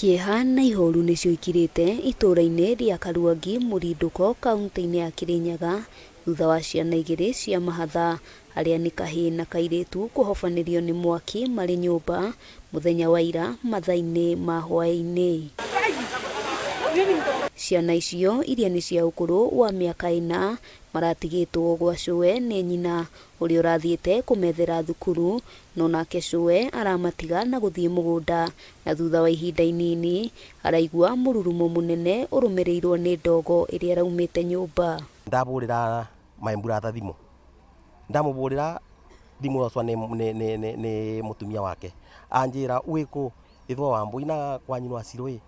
Kĩeha na ihoru nĩcio ikirĩte itũũra-inĩ rĩa Karuangi, Mũrindũko, kauntĩ-inĩ ya Kĩrĩnyaga thutha wa ciana igĩrĩ cia mahatha arĩa nĩ kahĩĩ na kairĩtu kũhobanĩrio nĩ mwaki marĩ nyũmba mũthenya wa ira mathaa-inĩ ma hwaĩ-inĩ. Ciana icio iria nĩ cia ũkũrũ wa mĩaka ĩna maratigĩtwo gwa cũwe nĩ nyina ũrĩa ũrathiĩte kũmethera thukuru no nake cũwe aramatiga na gũthiĩ mũgũnda na thutha wa ihinda inini araigua mũrurumo mũnene ũrũmĩrĩirwo nĩ ndogo ĩrĩa ĩraumĩte nyũmba. Ndabũrĩra my brother thimũ, ndamũbũrĩra thimũ yocwa nĩ nĩ nĩ nĩ nĩ mũtumia wake, anjĩra wĩ kũ, ithwa Wambũi na kwa nyina wa Cirũ ĩ,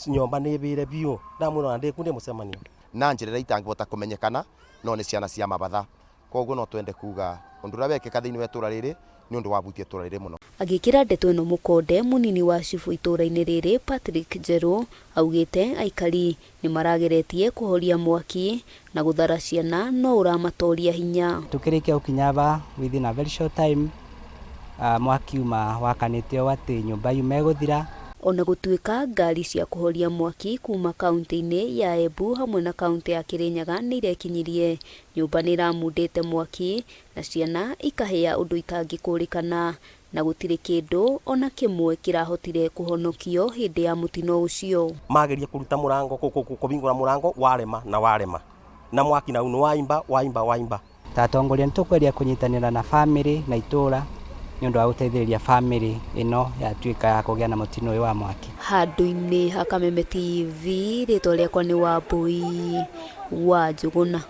nyũmba nĩ ĩbĩre biũ, ndamwĩra ona ndĩ kũ ndĩ mũcemanio. Na njĩra ĩrĩa itangĩhota kũmenyekana no nĩ ciana cia mabatha. Kwoguo no twende kuuga ũndũ ũrĩa wekĩka thĩinĩ wa itũũra rĩrĩ nĩ ũndũ wahutia itũũra rĩrĩ mũno. Agĩkĩra ndeto ĩno mũkonde, mũnini wa cibũ itũũra-inĩ rĩrĩ Patrick Njerũ augĩte aikari nĩ marageretie kũhoria mwaki na gũthara ciana no ũramatoria hinya. Tũkĩrĩkia gũkinya aba within a very short time mwaki uma wakanĩte ũũ atĩ nyũmba yuma ĩgũthira. Ona gũtuĩka ngari cia kũhoria mwaki kuma kauntĩ-inĩ ya Embu hamwe na kauntĩ ya Kĩrĩnyaga nĩ irekinyirie, Nyũmba nĩ ĩramundĩte mwaki na ciana ikahĩa ũndũ itangĩkũrĩkana, na gũtirĩ kĩndũ o na kĩmwe kĩrahotire kũhonokio hĩndĩ ya mũtino ũcio. Mageria kũruta mũrango, kũhingũra mũrango warema na warema, na mwaki nau nĩ waimba, waimba, waimba. Ta atongoria nĩ tũkweria kũnyitanĩra na bamĩrĩ na itũũra nĩ ũndũ wa gũteithĩrĩria bamĩrĩ ĩno yatuĩka ya kũgĩa na mũtino ũyũ wa mwaki. Handũ-inĩ ha Kameme TV, rĩtwa rĩakwa nĩ Wambũi wa Njũgũna.